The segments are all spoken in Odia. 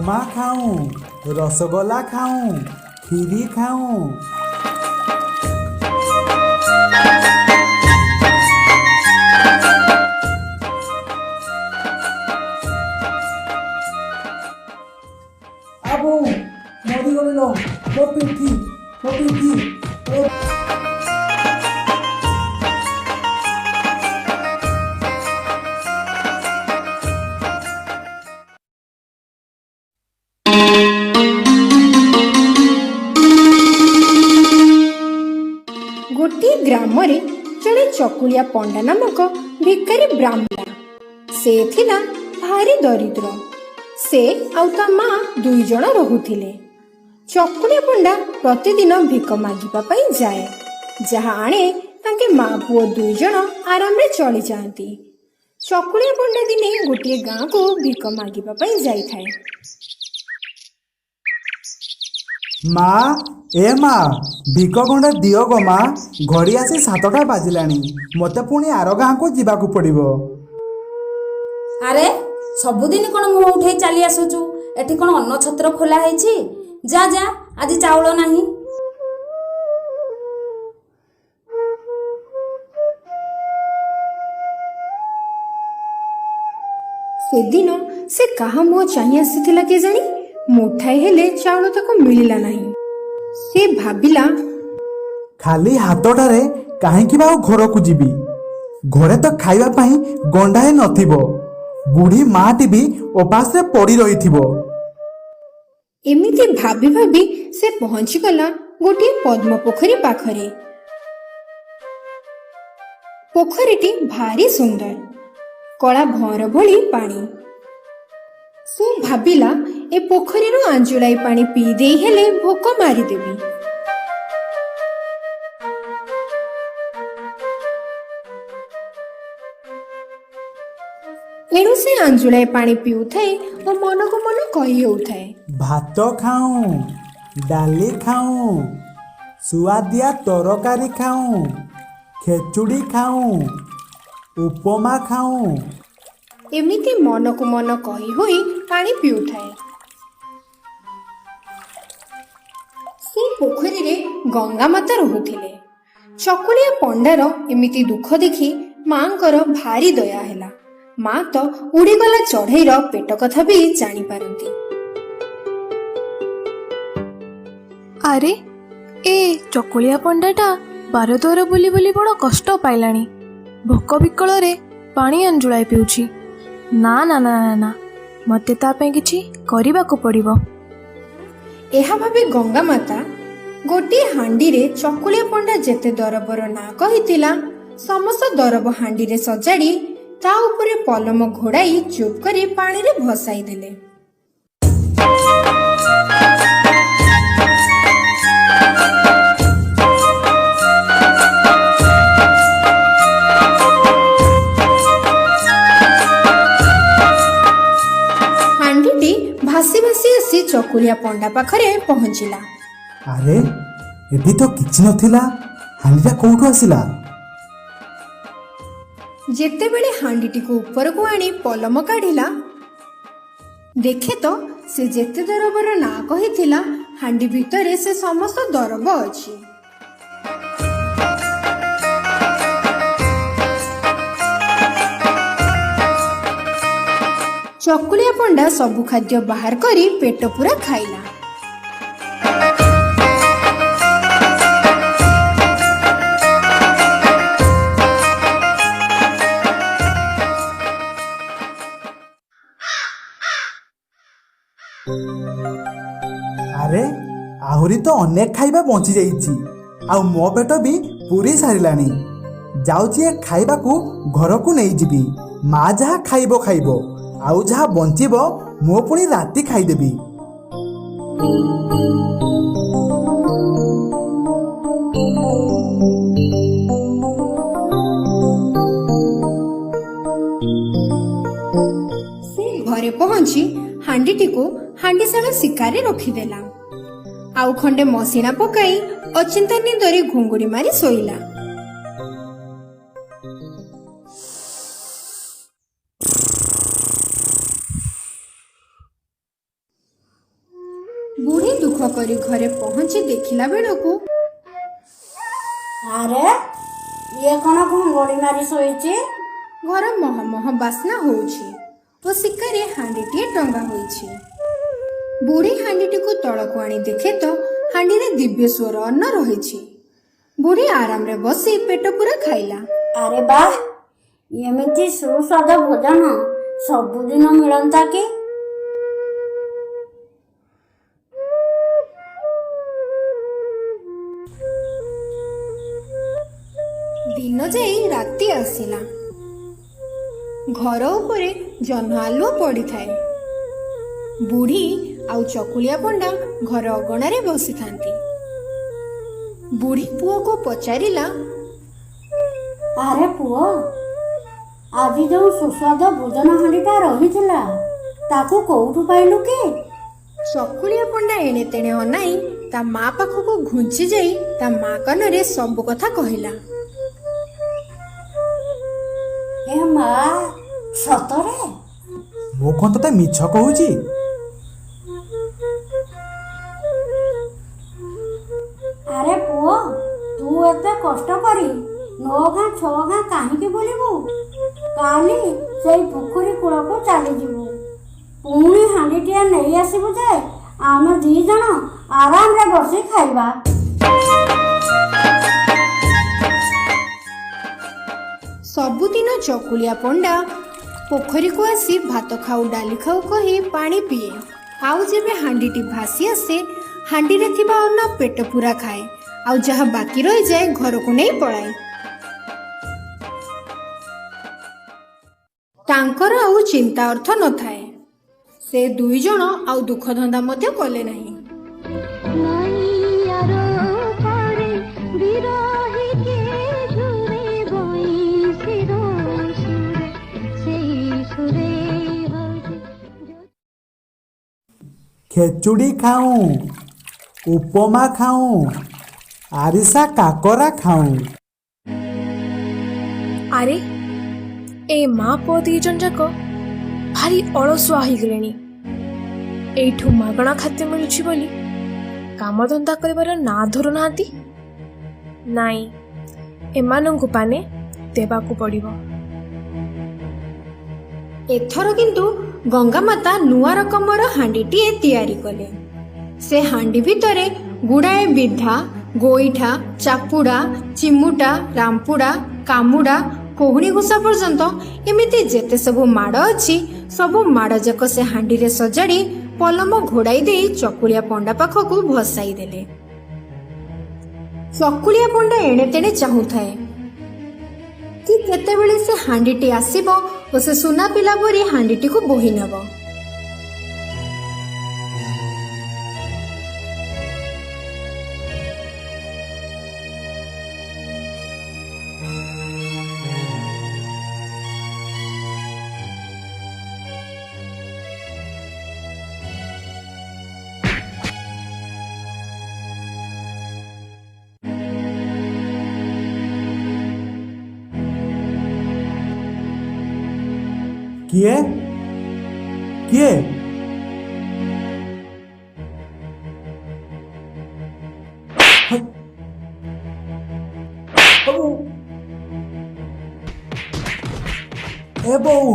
ଉପମା ଖାଉଁ, ରସଗୋଲା ଖାଉଁ, କ୍ଷୀରି ଖାଉଁ। ଆବୁ, ମରିଗଲି ଲୋ, ମୋ ପିଠି, ମୋ ପିଠି ଏ। ଗୋଟିଏ ଗ୍ରାମରେ ଜଣେ ଚକୁଳିଆ ପଣ୍ଡା ନାମକ ଭିକାରୀ ବ୍ରାହ୍ମଣ। ସେ ଥିଲା ଭାରି ଦରିଦ୍ର। ସେ ଆଉ ତା ମା ଦୁଇ ଜଣ ରହୁଥିଲେ। ଚକୁଳିଆ ପଣ୍ଡା ପ୍ରତିଦିନ ଭିକ ମାଗିବା ପାଇଁ ଯାଏ। ଯାହା ଆଣେ, ତାଙ୍କେ ମା ପୁଅ ଦୁଇ ଜଣ ଆରାମରେ ଚଳିଯାଆନ୍ତି। ଚକୁଳିଆ ପଣ୍ଡା ଦିନେ ଗୋଟିଏ ଗାଁକୁ ଭିକ ମାଗିବା ପାଇଁ ଯାଇଥାଏ। ମା, ଏ ମା, ଭିକ ଗଣ୍ଡେ ଦିଅ ଗୋ ମା। ଘଡ଼ି ଆସି 7ଟା ବାଜିଲାଣି, ମୋତେ ପୁଣି ଆର ଗାଁକୁ ଯିବାକୁ ପଡ଼ିବ। ଆରେ, ସବୁଦିନ କ'ଣ ମୁହଁ ଉଠେଇ ଚାଲି ଆସୁଛୁ? ଏଠି କ'ଣ ଅନ୍ନ ଛତ୍ର ଖୋଲା ହେଇଛି? ଯା ଯା, ଆଜି ଚାଉଳ ନାହିଁ। ସେଦିନ ସେ କାହା ମୁହଁ ଚାହିଁ ଆସିଥିଲା କେଜାଣି, ମୁଠାଏ ହେଲେ ଚାଉଳ ତାକୁ ମିଳିଲା ନାହିଁ। ସେ ଭାବିଲା, ଖାଲି ହାତଟାରେ କାହିଁକି ବା ଆଉ ଘରକୁ ଯିବି? ଘରେ ତ ଖାଇବା ପାଇଁ ଗଣ୍ଡାଏ ନଥିବ, ବୁଢ଼ୀ ମାଟି ବି ଉପାସରେ ପଡ଼ି ରହିଥିବ। ଏମିତି ଭାବି ଭାବି ସେ ପହଞ୍ଚିଗଲା ଗୋଟିଏ ପଦ୍ମ ପୋଖରୀ ପାଖରେ। ପୋଖରୀଟି ଭାରି ସୁନ୍ଦର, କଳା ଭଅଁର ଭଳି ପାଣି। ସେ ଭାବିଲା, ଏ ପୋଖରୀରୁ ଆଞ୍ଜୁଳାଇ ପାଣି ପିଇ ଦେଇ ହେଲେ ଭୋକ ମାରିଦେବି। ଏଣୁ ସେ ଆଞ୍ଜୁଳାଏ ପାଣି ପିଉଥାଏ ଓ ମନକୁ ମନ କହି ହେଉଥାଏ, ଭାତ ଖାଉଁ, ଡାଲି ଖାଉଁ, ସୁଆଦିଆ ତରକାରୀ ଖାଉଁ, ଖେଚୁଡ଼ି ଖାଉଁ, ଉପମା ଖାଉଁ। ଏମିତି ମନକୁ ମନ କହି ହୋଇ ପାଣି ପିଉଥାଏ। ସେ ପୋଖରୀରେ ଗଙ୍ଗା ମାତା ରହୁଥିଲେ। ଚକୁଳିଆ ପଣ୍ଡାର ଏମିତି ଦୁଃଖ ଦେଖି ମାଙ୍କର ଭାରି ଦୟା ହେଲା। ମା ତ ଉଡ଼ିଗଲା ଚଢ଼େଇର ପେଟ କଥା ବି ଜାଣିପାରନ୍ତି। ଆରେ, ଏ ଚକୁଳିଆ ପଣ୍ଡାଟା ବାରଦ୍ୱାର ବୁଲି ବୁଲି ବଡ଼ କଷ୍ଟ ପାଇଲାଣି। ଭୋକ ବିକଳରେ ପାଣି ଆଞ୍ଜୁଳାଇ ପିଉଛି। ନା ନା ନା ନା ନା, ମୋତେ ତା ପାଇଁ କିଛି କରିବାକୁ ପଡ଼ିବ। ଏହା ଭାବି ଗଙ୍ଗା ମାତା ଗୋଟିଏ ହାଣ୍ଡିରେ ଚକୁଳିଆ ପଣ୍ଡା ଯେତେ ଦରବର ନାଁ କହିଥିଲା, ସମସ୍ତ ଦରବ ହାଣ୍ଡିରେ ସଜାଡ଼ି ତା ଉପରେ ପଲମ ଘୋଡ଼ାଇ ଚୁପ୍ କରି ପାଣିରେ ଭସାଇ ଦେଲେ। ହାଣ୍ଡିଟି ଭାସି ଭାସି ଆସି ଚକୁଳିଆ ପଣ୍ଡା ପାଖରେ ପହଞ୍ଚିଲା। ଆରେ, ଏଠି ତ କିଛି ନଥିଲା, ହାଣ୍ଡିଟା କୋଉଠୁ ଆସିଲା? ଯେତେବେଳେ ହାଣ୍ଡିଟିକୁ ଉପରକୁ ଆଣି ପଲମ କାଢ଼ିଲା, ଦେଖେ ତ ସେ ଯେତେ ଦରବର ନାଁ କହିଥିଲା, ହାଣ୍ଡି ଭିତରେ ସେ ସମସ୍ତ ଦରବ ଅଛି। ଚକୁଳିଆ ପଣ୍ଡା ସବୁ ଖାଦ୍ୟ ବାହାର କରି ପେଟ ପୂରା ଖାଇଲା। ଆରେ, ଆହୁରି ତ ଅନେକ ଖାଇବା ବଞ୍ଚି ଯାଇଛି, ଆଉ ମୋ ପେଟ ବି ପୁରି ସାରିଲାଣି। ଯାଉଛି, ଏ ଖାଇବାକୁ ଘରକୁ ନେଇଯିବି। ମା ଯାହା ଖାଇବ ଖାଇବ, ଆଉ ଯାହା ବଞ୍ଚିବ ମୁଁ ପୁଣି ରାତି ଖାଇଦେବି। ସେ ଘରେ ପହଞ୍ଚି ହାଣ୍ଡିଟିକୁ ହାଣ୍ଡିଶାଳ ଶିକାରେ ରଖିଦେଲା। ଆଉ ଖଣ୍ଡେ ମସିଣା ପକାଇ ଅଚିନ୍ତା ନିଦରେ ଘୁଙ୍ଗୁଡ଼ି ମାରି ଶୋଇଲା। କରି ଘରେ ପହଞ୍ଚି ଦେଖିଲା ବେଳକୁ ଆରେ, ଇଏ କ'ଣ ଘୁଙ୍ଗୁଡ଼ି ମାରି ଶୋଇଛି? ଘର ମହମହ ବାସ୍ନା ହଉଛି ଓ ଶିକାରେ ହାଣ୍ଡିଟିଏ ଟଙ୍ଗା ହୋଇଛି। ବୁଢ଼ୀ ହାଣ୍ଡିଟିକୁ ତଳକୁ ଆଣି ଦେଖେ ତ ହାଣ୍ଡିରେ ଦିବ୍ୟ ସ୍ୱର ଅନ୍ନ ରହିଛି। ବୁଢ଼ୀ ଆରାମରେ ବସି ପେଟ ପୂରା ଖାଇଲା। ଆରେ ବାଃ, ଏମିତି ସୁସ୍ୱାଦ ଭୋଜନ ସବୁଦିନ ମିଳନ୍ତା କି! ଦିନ ଯାଇ ରାତି ଆସିଲା। ଘର ଉପରେ ଜହ୍ନ ଆଲୁଅ ପଡ଼ିଥାଏ। ବୁଢ଼ୀ ଆଉ ଚକୁଳିଆ ପଣ୍ଡା ଘର ଅଗଣାରେ ବସିଥାନ୍ତି। ବୁଢ଼ୀ ପୁଅକୁ ପଚାରିଲା, ଆରେ ପୁଅ, ଆଜି ଯେଉଁ ସୁସ୍ୱାଦ ଭୋଜନ ହାଣ୍ଡିଟା ରହିଥିଲା, ତାକୁ କୋଉଠୁ ପାଇଲୁ କି? ଚକୁଳିଆ ପଣ୍ଡା ଏଣେ ତେଣେ ଅନାଇ ତା ମା ପାଖକୁ ଘୁଞ୍ଚି ଯାଇ ତା ମା କାନରେ ସବୁ କଥା କହିଲା। ଏ ମା, ସତରେ? ମୁଁ କ'ଣ ତତେ ମିଛ କହୁଛି? ଆରେ ପୁଅ, ତୁ ଏତେ କଷ୍ଟ କରି ନଅ ଗାଁ ଛଅ ଗାଁ କାହିଁକି ବୁଲିବୁ? କାଲି ସେଇ ପୋଖରୀ କୂଳକୁ ଚାଲିଯିବୁ, ପୁଣି ହାଣ୍ଡିଟିଏ ନେଇ ଆସିବୁ ଯେ ଆମେ ଦି ଜଣ ଆରାମରେ ବସି ଖାଇବା। ସବୁଦିନ ଚକୁଳିଆ ପଣ୍ଡା ପୋଖରୀକୁ ଆସି ଭାତ ଖାଉ ଡାଲି ଖାଉ କହି ପାଣି ପିଏ, ଆଉ ଯେବେ ହାଣ୍ଡିଟି ଭାସି ଆସେ, ହାଣ୍ଡିରେ ଥିବା ଅନ୍ନ ପେଟ ପୂରା ଖାଏ, ଆଉ ଯାହା ବାକି ରହିଯାଏ ଘରକୁ ନେଇ ପଳାଏ। ତାଙ୍କର ଆଉ ଚିନ୍ତା ଅର୍ଥ ନଥାଏ। ସେ ଦୁଇ ଜଣ ଆଉ ଦୁଃଖ ଧନ୍ଦା ମଧ୍ୟ କଲେ ନାହିଁ। ନଈଆର ପାରେ ବିରହିକେ ଝୁରେ ବଇଁଶୀର ସୁରେ, ସେଇ ସୁରେ ହଜି ଖେଚୁଡ଼ି ଖାଉଁ, ଉପମା ଖାଉଁ, ଆରିସା କାକରା ଖାଉଁ। ଆରେ, ଏ ମା ପୁଅ ଦି ଜଣ ଯାକ ଭାରି ଅଳସୁଆ ହେଇଗଲେଣି। ଏଇଠୁ ମାଗଣା ଖାଦ୍ୟ ମିଳୁଛି ବୋଲି କାମଧନ୍ଦା କରିବାର ନାଁ ଧରୁନାହାନ୍ତି। ନାଇଁ, ଏମାନଙ୍କୁ ପାନେ ଦେବାକୁ ପଡ଼ିବ। ଏଥର କିନ୍ତୁ ଗଙ୍ଗା ମାତା ନୂଆ ରକମର ହାଣ୍ଡିଟିଏ ତିଆରି କଲେ। ସେ ହାଣ୍ଡି ଭିତରେ ଗୁଡ଼ାଏ ବିଧା, ଗୋଇଠା, ଚାପୁଡ଼ା, ଚିମୁଟା, ରାମ୍ପୁଡ଼ା, କାମୁଡ଼ା, କୋହୁଣି ଘୁଷା ପର୍ଯ୍ୟନ୍ତ ଏମିତି ଯେତେ ସବୁ ମାଡ଼ ଅଛି, ସବୁ ମାଡ଼ ଯାକ ସେ ହାଣ୍ଡିରେ ସଜାଡ଼ି ପଲମ ଘୋଡ଼ାଇ ଦେଇ ଚକୁଳିଆ ପଣ୍ଡା ପାଖକୁ ଭସାଇ ଦେଲେ। ଚକୁଳିଆ ପଣ୍ଡା ଏଣେ ତେଣେ ଚାହୁଁଥାଏ କି କେତେବେଳେ ସେ ହାଣ୍ଡିଟି ଆସିବ ଓ ସେ ସୁନା ପିଲା ପରି ହାଣ୍ଡିଟିକୁ ବୋହି ନେବ। କିଏ କିଏ? ହଇ। ବାବୁ। ଏ ବୋଉ,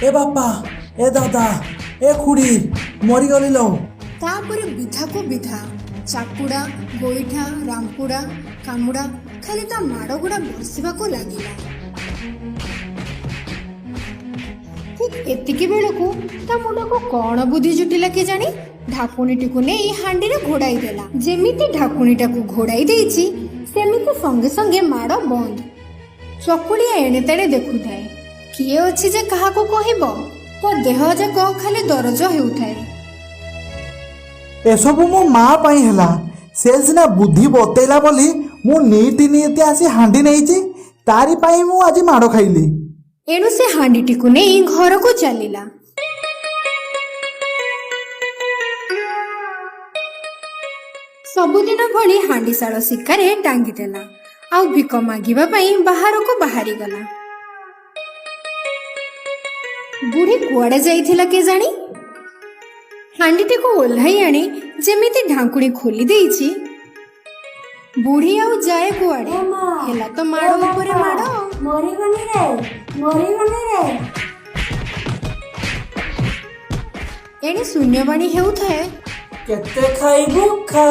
ଏ ବାପା, ଏ ଦାଦା, ଏ ଖୁଡ଼ି, ମରିଗଲି ଲୋ। ତାପରେ ବିଧାକୁ ବିଧା, ଚାପୁଡ଼ା, ଗୋଇଠା, ରାମ୍ପୁଡ଼ା, କାମୁଡ଼ା, ଖାଲି ତା ମାଡ଼ଗୁଡ଼ା ବର୍ଷିବାକୁ ଲାଗିଲା। ଠିକ୍ ଏତିକି ବେଳକୁ ତା ମୁଣ୍ଡକୁ କ'ଣ ବୁଦ୍ଧି ଜୁଟିଲା କେଜାଣି, ଢାକୁଣୀଟିକୁ ନେଇ ହାଣ୍ଡିରେ ଘୋଡ଼ାଇ ଦେଲା। ଯେମିତି ଢାକୁଣୀଟାକୁ ଘୋଡ଼ାଇ ଦେଇଛି, ସେମିତି ସଙ୍ଗେ ସଙ୍ଗେ ମାଡ଼ ବନ୍ଦ। ଚକୁଳିଆ ଏଣେ ତେଣେ ଦେଖୁଥାଏ, କିଏ ଅଛି ଯେ କାହାକୁ କହିବ? ତା ଦେହ ଯାକ ଖାଲି ଦରଜ ହେଉଥାଏ। ଏସବୁ ମୋ ମା ପାଇଁ ହେଲା। ସେ ସିନା ବୁଦ୍ଧି ବତେଇଲା ବୋଲି ମୁଁ ନିଇତି ନିଇତି ଆସି ହାଣ୍ଡି ନେଇଛି। ତାରି ପାଇଁ ମୁଁ ଆଜି ମାଡ଼ ଖାଇଲି। ଏଣୁ ସେ ହାଣ୍ଡିଟିକୁ ନେଇ ଘରକୁ ଚାଲିଲା। ସବୁଦିନ ଭଳି ହାଣ୍ଡିଶାଳ ଶିକାରେ ଟାଙ୍ଗିଦେଲା ଆଉ ଭିକ ମାଗିବା ପାଇଁ ବାହାରକୁ ବାହାରିଗଲା। ବୁଢ଼ୀ କୁଆଡ଼େ ଯାଇଥିଲା କେଜାଣି? ହାଣ୍ଡିଟିକୁ ଓହ୍ଲାଇ ଆଣି ଯେମିତି ଢାଙ୍କୁଣୀ ଖୋଲି ଦେଇଛି, ବୁଢୀ ଆଉ ଯାଏ କୁଆଡେ? ଏ ମା, ହେଲା ତ ମାଡ଼ ଏ ବାପା, ଉପରେ ମାଡ଼। ମରିଗନି ରେ, ମରିଗନି ରେ। ଏଣେ ଶୂନ୍ୟବାଣୀ ହେଉଥାଏ, କେତେ ଖାଇବୁ ଖା,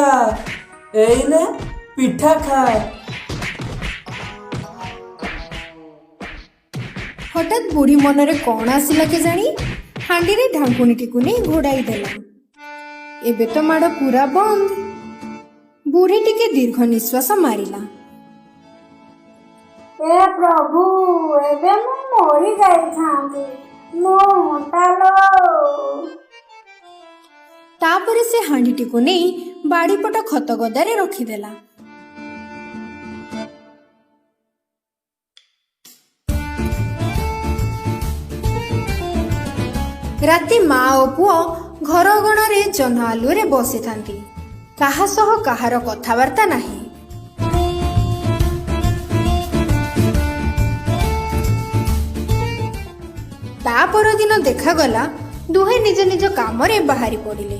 ଏଇନେ ପିଠା ଖା। ହଠାତ୍ ବୁଢୀ ମନରେ କଣ ଆସିଲା କେଜାଣି, ହାଣ୍ଡିରେ ଢାଙ୍କୁଣୀଟିକୁ ନେଇ ଘୋଡ଼ାଇ ଦେଲା। ଏବେ ତ ମାଡ଼ ପୁରା ବନ୍ଦ। ବୁଢୀ ଟିକେ ଦୀର୍ଘ ନିଶ୍ୱାସ ମାରିଲା। ଏ ପ୍ରଭୁ, ଏବେ ମୁଁ ମରି ଯାଇଥାନ୍ତି, ମୋ ଅଣ୍ଟା ଲୋ। ତାପରେ ସେ ହାଣ୍ଡିଟିକୁ ନେଇ ବାଡ଼ିପଟ ଖତ ଗଦାରେ ରଖିଦେଲା। ରାତି ମା ଓ ପୁଅ ଘର ଅଗଣାରେ ଜହ୍ନ ଆଲୁଅରେ ବସିଥାନ୍ତି। କାହା ସହ କାହାର କଥାବାର୍ତ୍ତା ନାହିଁ। ତା ପରଦିନ ଦେଖାଗଲା, ଦୁହେଁ ନିଜ ନିଜ କାମରେ ବାହାରି ପଡ଼ିଲେ।